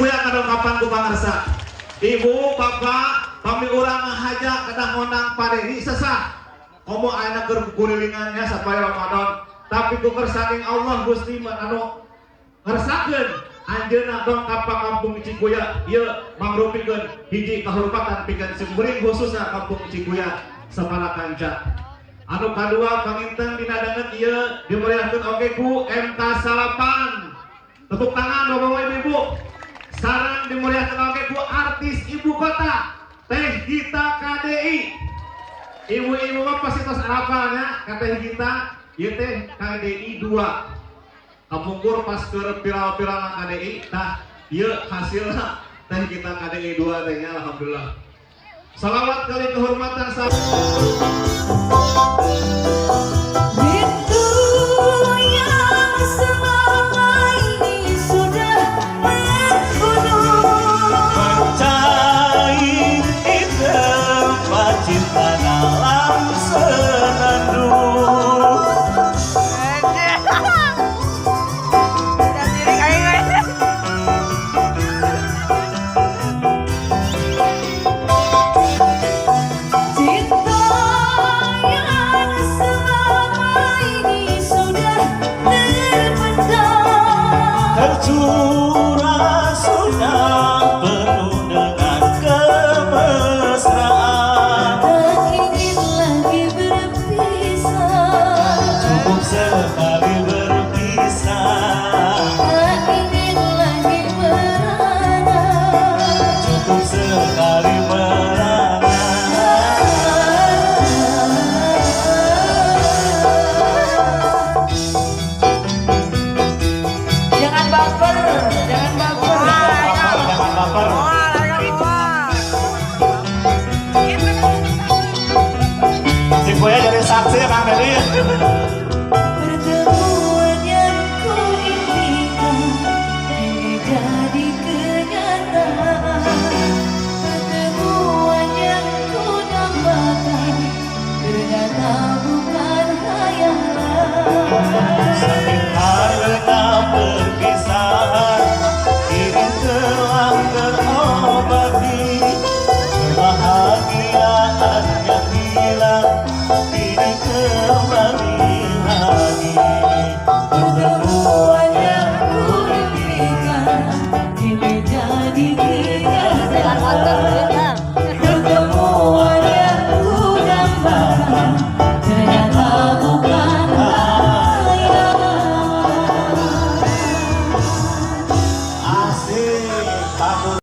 Cikuya kadongkapan ku pangarsa. Ibu, bapak, pami urang ngahaja kedah ngondang Pak Dedi sesah. Komo ayeuna keur kurilingannya sampai Ramadan. Tapi ku kersaning Allah Gusti anu ngersakeun anjeunna dongkap ka kampung Cikuya ieu mangrupikeun hiji kahormatan pikeun simkuring, khususnya kampung Cikuya sapara kanca. Anu kadua, panginten dina danget ieu dimeriahkeun oge ku MK Salapan. Tepuk tangan, Bapak, Ibu-ibu. Sareng dimeriahkeun oge ku artis ibu kota, Teh Gita KDI. Ibu-ibu mah pasti tos arapal nya ka Teh Gita, ieu teh KDI 2. Kapungkur pas keur viral-viral KDI, tah ieu hasilna Teh Gita KDI 2 teh nya, alhamdulillah. Salawat kali kehormatan. Rindu yang selama ini sudah menggunung. Mencari tempat cinta dalam senandung. Udah sirik aing we. Cinta yang selama ini sudah terpendam, tercurah sudah penuh dengan kemesraan. Tak ingin lagi berpisah. Cukup sekali berpisah. Tak ingin lagi merana. Cukup sekali merana. Jangan baper, jangan baper. Jangan baper. Cikuya jadi saksi ya, Kang Deddy. Pertemuan yang ku impikan kini jadi kenyataan. Pertemuan yang ku dambakan ternyata bukan khayalan. Sakit karena perpisahan kini telah terobati. Kebahagiaan yang hilang kini kembali lagi. Pertemuan yang ku impikan kini jadi kenyataan. Pertemuan yang ku dambakan ternyata bukan khayalan. Asik, bagus.